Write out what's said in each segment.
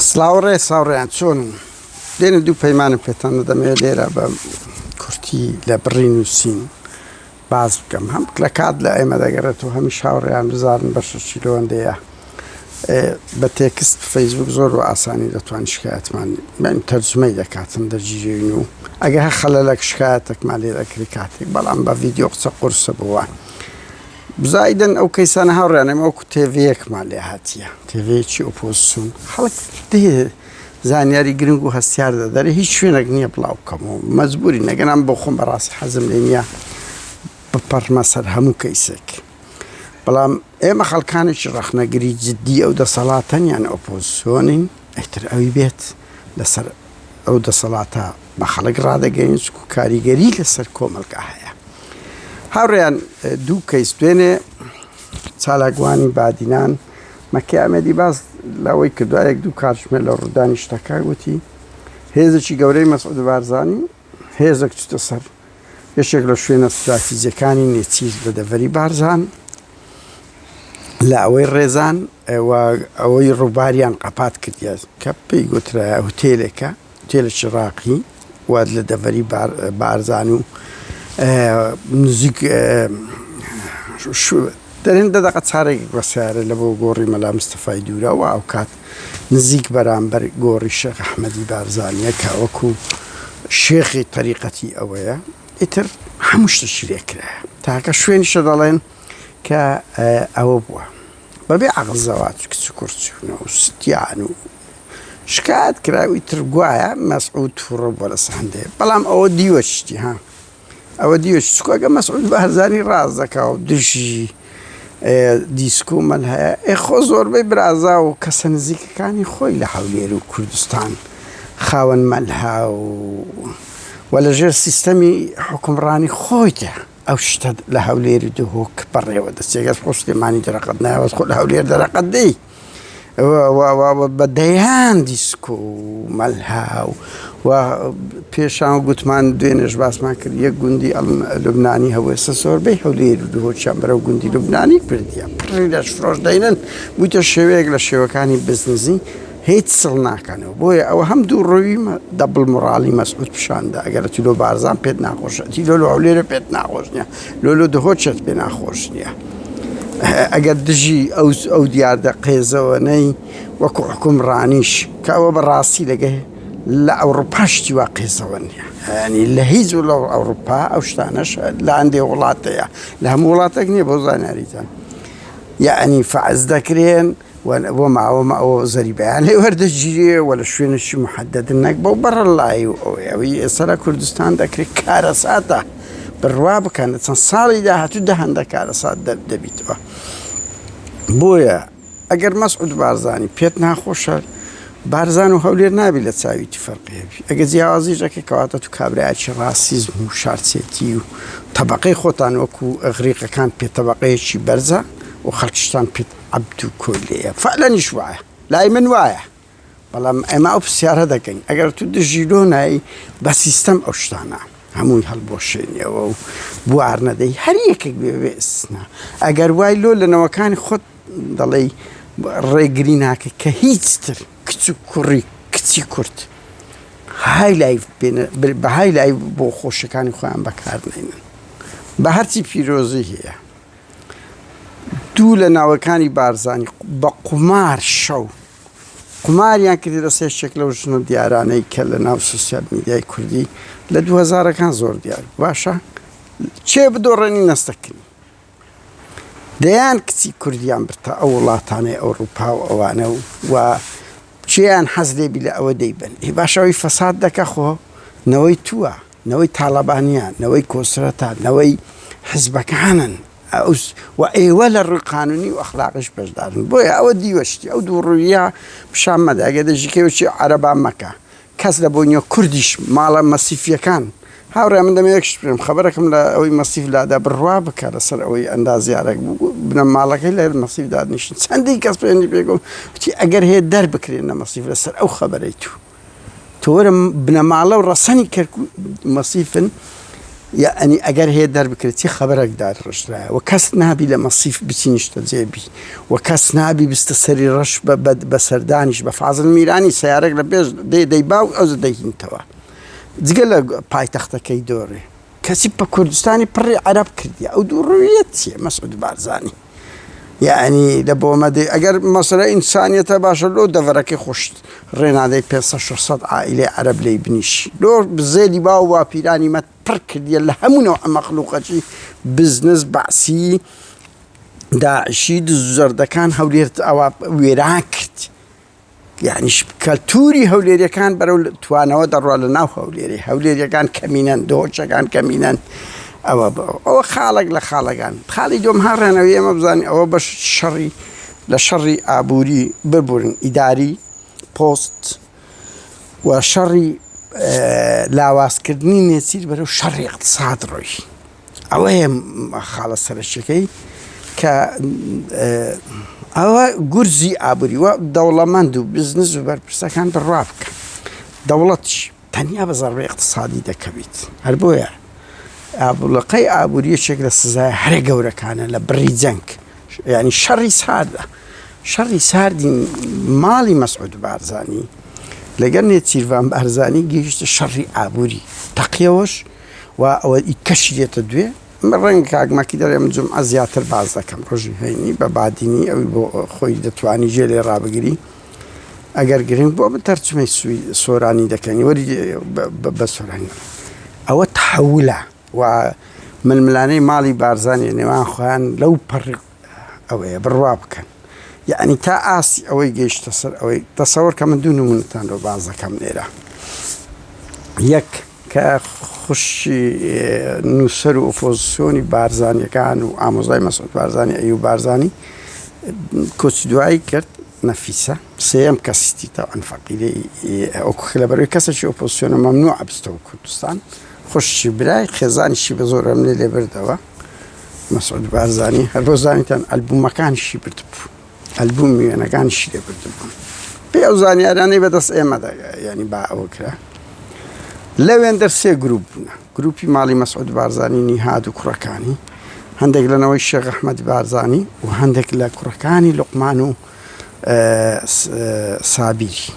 سڵاو ڕێز هاوڕێیان چۆنن؟ دێنە دوو پەیمانم پێتان دەدەمەوێت لێرە بە کورتی لە بڕی نووسین باس بکەم هەم لە کات لە ئێمە دەگەڕێتەوە هەمیش هاوڕێیان بزانن بەشەکی لەوەندەیە بە تێکست فەیسبوک زۆر بە ئاسانی دەتوانین شکایەتمان بەین تەرجمەی دەکاتن دەگیرێین و ئەگەر هەر خەلەلەک شکایەتێکمان لێ دەکرێت کاتێک بەڵام بە ڤیدیۆ قسە قورسە بۆوان زایدن ئەو کەیسانە هاوڕێیان ئێمە وەکو تێڤیەکمان لێ هاتیە تێڤیەکی ئۆپۆزسیۆن خەڵک دێ زانیاری گرنگ و هەستیار دەدەرێ هیچ شوێنێک نییە بڵاو بکەمەوە مەجبوری نەگەنام بۆ خۆم بەڕاستی حەزم لێ نییە بپەڕمە سەر هەموو کەیسێک بەڵام ئێمە خەڵکانێکی ڕەخنەگری جددی ئەو دەسەڵاتەن یان ئۆپۆزسیۆنین ئیتر ئەوی بێت لەسەر ئەو دەسەڵاتە بە خەڵک ڕادەگەین چکو کاریگەری لەسەر کۆمەڵگا هەیە هاوڕێیان دوو کەیس دوێنێ چالاکوانی بادینان مەکی ئامێدی باس لەوەی کردووە یەک دوو کاتژمێر لە ڕوودانی شتەکە وتی هێزێکی گەورەی مەسعود بارزانی هێزێک چتە سەر یەکێک لە شوێنە ستراتیجەکانی نێچیر لە دەڤەری بارزان لە ئەوەی ڕێزان ئەوەی ڕووباریان قەپات کردیە کە پێی گوترایە هوتێلێکە هوتێلێکی ڕاقی و لە دەڤەری بارزان و نزیک دەرێن دە دەقە چارێک بە سیارە لە بۆ گۆڕی مەلا مستەفای دوورە و ئەوکات نزیک بەرامبەر گۆڕی شێخ ئەحمەدی بارزانیە کە وەکو شێخی تەریقەتی ئەوەیە ئیتر هەموو شتێکی لێکرایە تاکە شوێنیشە دەڵێن کە ئەوە بووە بەبێ عەقڵ زەواج کچ و کوڕ چوونە و ستیان و شکایەت کرا و ئیتر گوایە مەسعود تووڕە بووە لەسەر هەندێ بەڵام ئەوە دیوە شتی ها ئەوە دیوە چکۆگە مەسعود بارزانی ڕاست دەکا و دژی دیسکۆ مەلهایە ئێ خۆ زۆربەی برازا و کەسە نزیکەکانی خۆی لە هەولێر و کوردستان خاوەن مەلها و و لەژێر سیستەمی حکومڕانی خۆیدا ئەو شتە لە هەولێر و دهۆک بەڕێوە دەچێت گەر خۆ سلێمانی دەرەقەت نایەوە خۆ لە هەولێر دەرەقەت دەی بە دەیان دیسکۆ و مەلها و و پێشان گوتمان دوێنێش باسمان کرد یەک گوندی لوبنانی هەبوو ئێستا زۆربەی هەولێر و دهۆکیان بەرەو گوندی لوبنانی بردیە پڕی لەش فرۆش دەینن بوویتە شێوەیەک لە شێوەکانی بزنزی هیچ سڵ ناکەنەوە بۆیە ئەوە هەم دوو ڕووی دەبڵ مۆڕاڵی مەسعود پیشاندا ئەگەر ئەتی لۆ بارزان پێت ناخۆشە ئەتی لۆ لۆ هەولێرە پێت ناخۆش نییە لۆ لۆ دهۆکێت پێ ناخۆش نییە ئەگەر دژی ئەو ئەو دیاردە قێزەوەنەی وەکو حکومڕانیش کە ئەوە بە ڕاستی لەگە لە ئەوروپا شتی وا قێزەوە نییە ینی لە هیچ لە ئەوروپا ئەو شتانەش لە هەندێ وڵاتەیە لە هەموو وڵاتێک نییە بۆ زانیاریتان یەعنی فەعز دەکرێن و بۆ ماوە ئەوە زەریبەیان لێ وەردەگیرێ و لە شوێنێکی محەدەد نەک بەو بەڕەلایی و ئەوەی ئەوەی ئێستا لە کوردستان دەکرێت کارەساتە بڕوا بکەن لە چەند ساڵی داهاتوو دەهەندە کارەسات دەبیتەوە بۆیە ئەگەر مەسعود بارزانی پێت ناخۆشە بارزان و هەولێر نابی لە چاوی تو فەرقی هەبی ئەگە جیاوازیش دەکەی کەواتە تو کابرایەکی ڕاسیزم و شارچێتی و تەبەقەی خۆتان وەکو ئەغریقەکان پێ تەبەقەیەکی بەرزە و خەڵکیشتان پێ عەبد و کۆیلەیە فعلەنیش وایە لای من وایە بەڵام ئێمە ئەو پرسیارە دەکەین ئەگەر تو دژی لۆ نای بە سیستەم ئەو شتانە هەمووی هەڵبۆشێنیەوە و بوار نەدەی هەر یەکێک بێ بێ ئیستسنا ئەگەر وای لۆ لە نەوەکانی خۆت دەڵێی ڕێگری ناکەی کە هیچ تر کچ و کوڕی کچی کورد های لایف بە های لایف بۆ خۆشەکانی خۆیان بەکارنێنن بە هەرچی پیرۆزی هەیە دوو لە ناوەکانی بارزانی بە قومار شەو قوماریان کردی لە سێ شێک لەو ژنە دیارانەی کە لە ناو سوسیال میدیای کوردی لە دوهەزارەکان زۆر دیار باشە چێ بدۆڕێنی نەستەکردنی دەیان کچی کوردیان برتە ئەو وڵاتانەی ئەوڕوپا و ئەوانە و و کێیان حەز لێبی لە ئەوە دەیبەن ئێ باشە ئەوی فەساد دەکا خۆ نەوەی تووە نەوەی تاڵەبانیە نەوەی کۆسرەتە نەوەی حزبەکانن و ئێوە لە ڕووی قانونی و ئەخلاقیش بەشدارن بۆیە ئەوە دیوە شتی ئەو دوو ڕوویە پیشان مەدە ئەگەر دەژیکەوەی عەرەبان مەکە کەس لە بۆنیە کوردیش ماڵە مەسیفیەکان هاوڕێ من دەمەوێت یەک شت بڵێم خەبەرەکم لە ئەوەی مەسیف لادا بڕوا بکە لەسەر ئەوەی ئەندازیارێک بوو بنەماڵەکەی لە مەسیف دادنیشن چەندین کەس پەیوەندی پێ گوم وتی ئەگەر هەیە دەربکرێن لە مەسیف لەسەر ئەو خەبەرەی تو تۆ وەرە بنەماڵە و ڕەسەنی کەرکوک مەسیفن. یەعنی ئەگەر هەیە دەربکرێت چی خەبەرەک دارڕشترایە و کەس نابی لە مەسیف بچی نیشتەجێ بی و کەس نابی بستە سەری ڕەش بە بە سەردانیش بە فازل میرانی سەیارەک لە پێش دێ دەیبا و ئەوجە دەیهینتەوە جگە لە پایتەختەکەی دۆرێ کەچی پە کوردستانی پڕی عەرەب کردیە ئەو دوو ڕوویە چیە مەسعود بارزانی یعنی لە بۆمەدەی ئەگەر مەسەلە ئینسانیەتە باشە لۆ دەڤەرەکەی خۆشت ڕێنادەی 500 600 عائلەی عەرەب لێی بنیشی لۆ زێدی باو باپیرانی مەت پڕ کردیە لە هەموو نەوع مەخلوقەکی بزنس بەعسی داعشی دز و زەردەکان هەولێرت ئەوە وێران کرد یانی کەلتوری هەولێریەکان بەرەو توانەوە دەڕوا لە ناو هەولێری هەولێریەکان کەمینەن دۆچەکان کەمینەن ئەوە ئەوە خاڵێک لە خاڵەکان خاڵی دوم هاڕێنەوە ئێمە بزانین ئەوە بەش شەڕی لە شەڕی ئابووری ببورن ئیداری پۆست و شەڕی لاوازکردنی نێچیر بەرەو شەڕی اقتصاد ڕۆی ئەوەیە خاڵە سەرەکیەکەی کە ئەوە گورزی ئابووری و دەوڵەمەند و بزنس و بەرپرسەکان بڕوا بکە دەوڵەتیش تەنیا بە زەڕبەی اقتصادی دەکەویت هەر بۆیە ئابوڵەقەی ئابووری یەکێک لە سزای هەرە گەورەکانە لە بڕی جەنگ یعنی شەڕی ساردە شەڕی ساردی ماڵی مەسعود بارزانی لەگەر نێچیرڤان بارزانی گەیشتە شەڕی ئابووری تەقیەوەش و ئەوە ئی کەشی دێتە دوێ من ڕەنگە کاک مەکی دەڵێ من جومعە زیاتر باس دەکەم ڕۆژی هەینی بە بادینی ئەوی بۆ خۆی دەتوانی جێ لێ ڕابگری ئەگەر گرنگ بۆ من تەرجمەی سوی سۆرانی دەکەنی وەری بە سۆرانی ئەوە تحولە و ململانەی ماڵی بارزانانی نێوان خۆیان لەو پەڕی ئەوەیە بڕوا بکەن یعنی تا ئاستی ئەوەی گەیشتە سەر ئەوەی تەسەوەر کە من دوو نمونەتان لۆ باس دەکەم لێرە یەک کە خوشکی نووسەر و ئۆپۆزیسیۆنی بارزانیەکان و ئامۆزای مەسعود بارزانی ئەیوب بارزانی کۆچی دوایی کرد نەفیسە سێیەم کەسیتی تاوان فەقیرەی ئەو لەبەرەوەی کەسێکی ئۆپۆزیسیۆنە مەمنوع بچتەوە کوردستان خوشکی برای خێزانیشی بە زۆرەملێ لێ بردەوە مەسعود بارزانی هەر بۆ زانیتان ئەلبوومەکانیشی بردبوو ئەلبوومی وێنەکانیشی لێ بردبوون پێ ئەو زانیارانەی بەدەست ئێمە ینی با ئەوە کرا لەوێندەر سێ گروپ بوونە گروپی ماڵی مەسعود بارزانی نیهاد و کوڕەکانی هەندێک لە نەوەی شێخ ئەحمەد بارزانی و هەندێک لە کوڕەکانی لوقمان و سابیری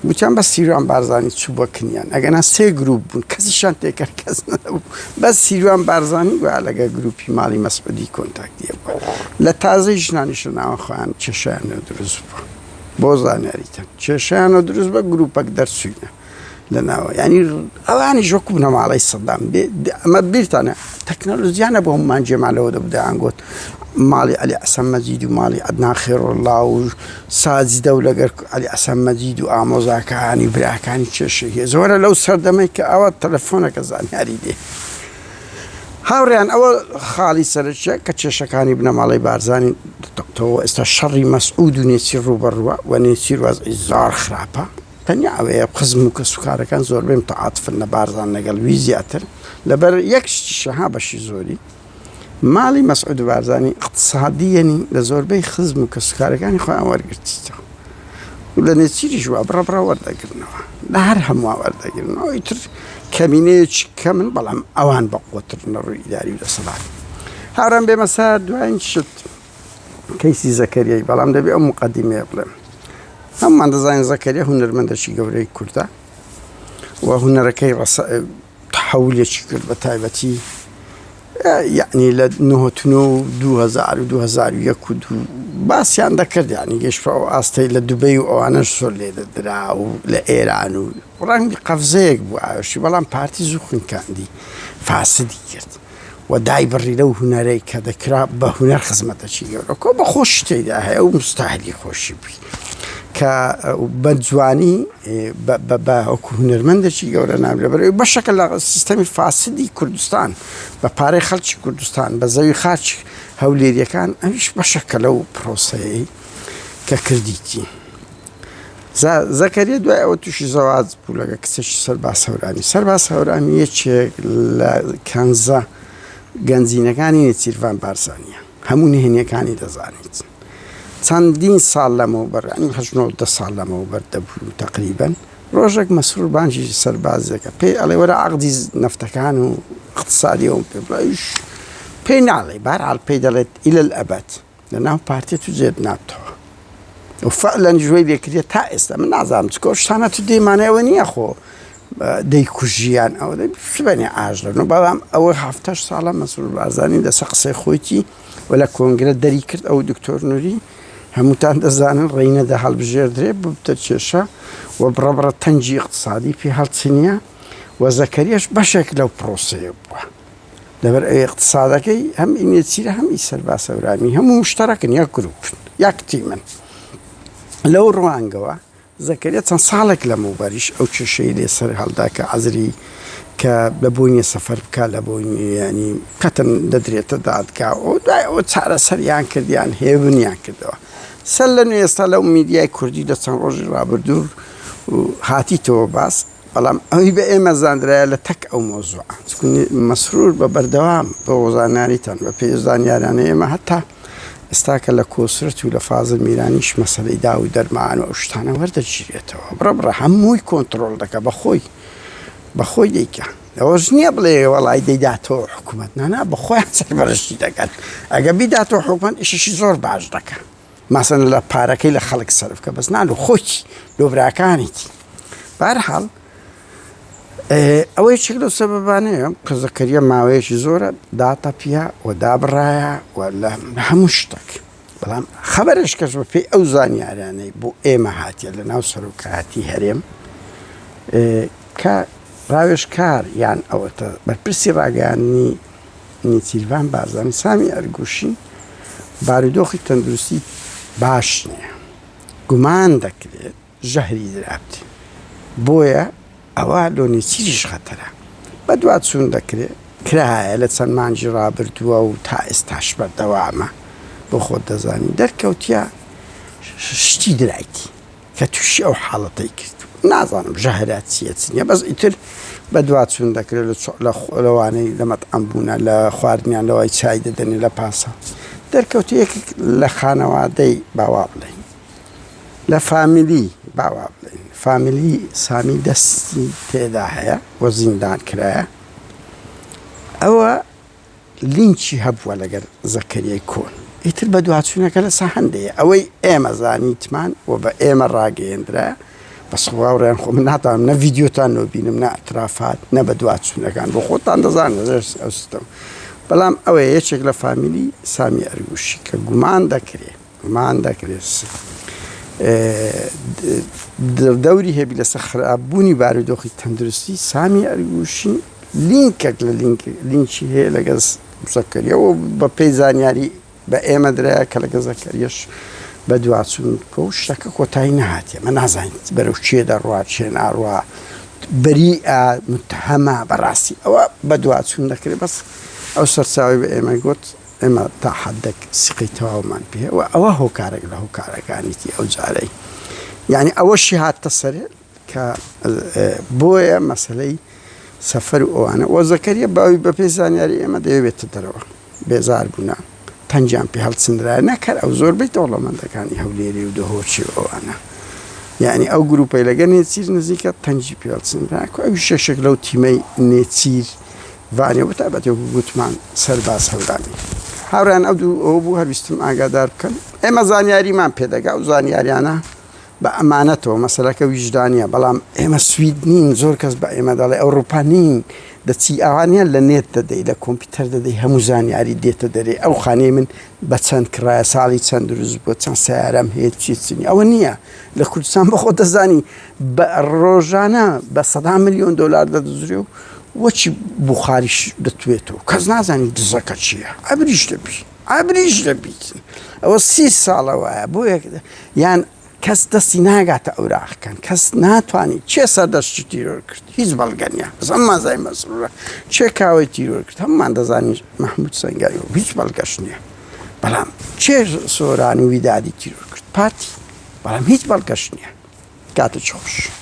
وتیان بەس سیروان بارزانی چوو بە کنیان ئەگەنا سێ گروپ بوون کەسیشان تێکەر کەس نەبوو بەس سیروان بارزانی گویا لەگە گروپی ماڵی مەسعودی کۆنتاکتی بوو لە تازەی ژنانیش لە ناوە خۆیان کێشیان دروست بوو بۆ زانیاریتان کێشیان دروست بە گروپەک دەرچوینە لە ناوە یانی ئەوانیش وەکو بنەماڵەی سەدام بێ ئەمە بیرتانە تەکنەلۆجیا نەبوو هەمومان جێمان لەوە دەبوو دەیانگوت ماڵی عەلی حەسەن مەجید و ماڵی عەدنان خێرۆڵڵا و ساجدە و لەگەر عەلی حەسەن مەجید و ئامۆزاکانی و براکانی کێشەی هەیە زۆرە لەو سەردەمەی کە ئەوە تەلەفۆنەکە زانیاری دێ هاوڕێیان ئەوە خاڵی سەرەکیە کە کێشەکانی بنەماڵەی بارزانی دەتەقتەوە ئێستا شەڕی مەسعود و نێچیر ڕووبەڕووە و نێچیر وەزعی زۆر خراپە تەنیا ئەوەیە خزم و کەسوکارەکان زۆربەی متعاتفن لە بارزان لەگەڵ وی زیاتر لەبەر یەک شتیشە ها بەشی زۆری ماڵی مەسعود بارزانی اقتصادیەنی لە زۆربەی خزم و کەسوکارەکانی خۆیان وەرگرتیتەوە و لە نێچیریش وا بڕە بڕە وەردەگرنەوە لە هەر هەمووان وەردەگرنەوە ئیتر کەمینەیەکی کەمن بەڵام ئەوان بەقوەترن لە ڕووی ئیداری و دەسەڵات هاوڕێم بێمە سەر دوایین شت کەیسی زەکەریای بەڵام دەبێ ئەو مقدمەیە بڵێم هەمومان دەزانین زەکەریا هونەرمەندێکی گەورەی کوردە و هونەرەکەی ڕەسە تحولێکی کرد بە تایبەتی یعنی لە 99 2000 و 2001 و دوو باسیان دەکرد یعنی گەشت ئەو ئاستەی لە دوبەی و ئەوانەش زۆر لێ دەدرا و لە ئێران و ڕەنگی قەفزەیەک بوو ئاوشی بەڵام پارتی زوو خنکاندی فاسدی کرد و دایبڕی لەو هونەرەی کە دەکرا بە هونەر خزمەتەکی گەورە کۆ بە خۆشی تێدا هەیە و مستاهلی خۆشی بووی کە بە جوانی بە وەکو هونەرمەندێکی گەورە ناو لەبەر بەشەکە لە سیستەمی فاسدی کوردستان بە پارەی خەڵکی کوردستان بە زەوی خاچ هەولێریەکان ئەویش بەشەکە لەو پرۆسەیەی کە کردیتی. زەکەریا دوای ئەوە تووشی زەواج بوو لەگە کچێکی سەرباز هەورامی. سەرباز هەورامی یەکێک لە کەنزە گەنجینەکانی نێچیرڤان بارزانییە. هەموو نهێنیەکانی دەزانیت. چەندین ساڵ لەمەوبەر یانی هەشت نۆ دە ساڵ لەمەوبەر دەبوو تەقریبەن ڕۆژێک مەسرور بانگی سەربازێکە پێی ئەڵێ وەرە عەقدی نەفتەکان و اقتصادی ئەوم پێ بڵێ ئەویش پێی ناڵێ بەهەرحاڵ پێی دەڵێت ئیلە الئەبەد لە ناو پارتی تو جێت نابتەوە و فعلا ژوەی لێکردە تا ئێستا من نازانم چکۆ شتانە تو دێمانەوە نییە خۆ دەیکوژیان ئەوە سبەنێ ئاژ دەبن بەڵام ئەوە هەفتەش ساڵە مەسرور بارزانی لەسەر قسەی خۆیتی و لە کۆنگرە دەری کرد ئەو دکتۆر نوری هەمووتان دەزانن ڕێی نەدا هەڵبژێردرێ ببتە کێشە و بڕەبڕە تەنگی ئیقتسادی پێ هەڵچنیە و زەکەریەش بەشێک لەو پرۆسەیە بووە لەبەر ئەوی اقتصادەکەی هەم ئی نێچیرە هەم ئی سەرباز هەورامی هەموو مشتەرەکن یەک گروپن یەک تیمن لەو ڕوانگەوە زەکەریا چەند ساڵێک لەمەوبەریش ئەو کێشەی لێ سەر هەڵدا کە عەزری کە لە بۆی نیە سەفەر بکا لە بۆی نیە یانی قەتن دەدرێتە دادگا و دوای ئەوە چارەسەریان کردیان هێونیان کردەوە سەر لە نوێ ئێستا لەو میدیای کوردی لە چەند ڕۆژی ڕابردوو هاتیتەوە باس بەڵام ئەوی بە ئێمە زانرایە لە تەک ئەو مۆزوع مەسرور بە بەردەوام بە زانیاریتان بە پێی زانیارانە ئێمە هەتا ئێستا کە لە کۆسرەت و لە فازل میرانیش مەسەلەی داو و دەرمان و ئەو شتانە وەردەگیرێتەوە بڕە بڕە هەمووی کۆنتڕۆڵ دەکا بە خۆی بە خۆی دەیکا ئەوەش نییە بڵێ وەڵای دەیداتەوە حکوومەت نانا بە خۆیان سەرپەرشتی دەکەن ئەگە بیداتەوە حکوومەت ئیشیشی زۆر باش دەکا ماسەن لە پارەکەی لە خەڵک سەرف کە بەس نا لە خۆی لۆ براکانیتی بەهەرحاڵ ئەوە یەکێک لەو سەبەبانەیە کە زەکەریە ماوەیەکی زۆرە داتەپیا و دابڕایە و لە هەموو شتێک بەڵام خەبەرش کەس بە پێی ئەو زانیارانەی بۆ ئێمە هاتیە لە ناو سەرۆکایەتی هەرێم کە ڕاوێژکار یان ئەوەتە بەرپرسی ڕاگەیاندنی نێچیرڤان بارزانی سامی ئەرگوشی بارودۆخی تەندروستی باش نییە گومان دەکرێت ژەهری درابتێ بۆیە ئەوە لۆ نێچیریش خەتەرە بەدواچوون دەکرێ کرایە لە چەند مانگی ڕابردووە و تا ئێستاش بەردەوامە بۆ خۆت دەزانی دەرکەوتە شتی درایتی کە تووشی ئەو حاڵەتەی کرد نازانم ژەهرە چییە چ نییە بەس ئیتر بەدواچوون دەکرێت لە لەوانەی لە مەتعەم بوونە لە خواردنیان لەوای چای دەدەنێ لە پاسە دەرکەوتە یەکێک لە خانەوادەی باوا بڵێین لە فامیلی با وا بڵێین فامیلی سامی دەستی تێدا هەیە و زیندان کرایە ئەوە لینکی هەبووە لەگەر زەکەریای کۆن ئیتر بە دواچوونەکە لە سەهندەیە ئەوەی ئێمە زانیتمان و بە ئێمە ڕاگەیەندرا بەس هاوڕێیان خۆ من ناتوانم نە ڤیدیۆتان لۆ بینم نە ئەترافات نە بە دواچوونەکان بۆ خۆتان دەزانن ئەو سیستەم بەڵام ئەوەیە یەکێک لە فامیلی سامی ئەرگوشی کە گومان دەکرێ گومان دەکرێت دەوری هەبی لەسەر خراپبوونی بارودۆخی تەندروستی سامی ئەرگوشی لینکێک لە لینکی هەیە لەگەڵ زەکەریە و بە پێی زانیاری بە ئێمە درایە کە لەگەڵ زەکەریەش بە دواچون کۆ شتەکە کۆتایی نهاتیە مە نازانیت بەرەو چێ دەڕوا چێ ناڕوا بەری متهەمە بەڕاستی ئەوە بە دواچون دەکرێت بەس ئەو سەرچاوی بە ئێمە گوت ئێمە تا حەدێک سیقەی تەواومان پێ هەیە و ئەوە هۆکارێک لە هۆکارەکانیتی ئەو جارەی یعنی ئەوەشی هاتە سەرێ کە بۆیە مەسلەی سەفەر و ئەوانە وە زەکەریە باوی بە پێی زانیاری ئێمە دەیەوێتە دەرەوە بێزار بوونە تەنگیان پێ هەڵچنرایە نەکەر ئەو زۆربەی دەوڵەمەندەکانی هەولێری و دهۆکی و ئەوانە یعنی ئەو گروپەی لەگە نێچیر نزیکە تەنگی پێ هەڵچنرا ئەو شەشێک لەو تیمەی نێچیر ڤانێ و بەتایبەتی وەکو گوتمان سەرباز هەورامی. هاوڕێیان ئەو دوو ئەوە بوو هەر ویستم ئاگادار بکەم. ئێمە زانیاریمان پێدەگا و زانیاریانە بە ئەمانەتەوە مەسەلەکە ویژدانیە بەڵام ئێمە سوید نین زۆر کەس بە ئێمە دەڵێ ئەوروپا نین دەچی ئاوا نیە لە نێت دەدەی لە کۆمپیوتەر دەدەی هەموو زانیاری دێتە دەرێ ئەو خانەی من بە چەند کڕایە ساڵی چەند دروست بووە چەند سیارەم هەیە چی چنی ئەوە نییە لە کوردستان بە خۆ دەزانی بە ڕۆژانە بە سەدان ملیۆن دۆلار دەدزرێ و وەچی بوخاریش دەتوێتەوە کەس نازانی دزەکە چییە ئەبریش دەبی ئەبریش دەبیت ئەوە سی ساڵە وایە بۆ یان کەس دەستی ناگاتە ئەوراقەکان کەس ناتوانانی چێ سەردەشتی تیرۆر کرد هیچ بەڵگە نییە بەس هەموومان زای مەسرورە چێ کاوەی تیرۆر کرد هەموومان دەزانین مەحمود سەنگاوی و هیچ بەڵگەش نییە بەڵام چێ سۆران و ویدادی تیرۆر کرد پارتی بەڵام هیچ بەڵگەش نییە کاتێکی خۆش.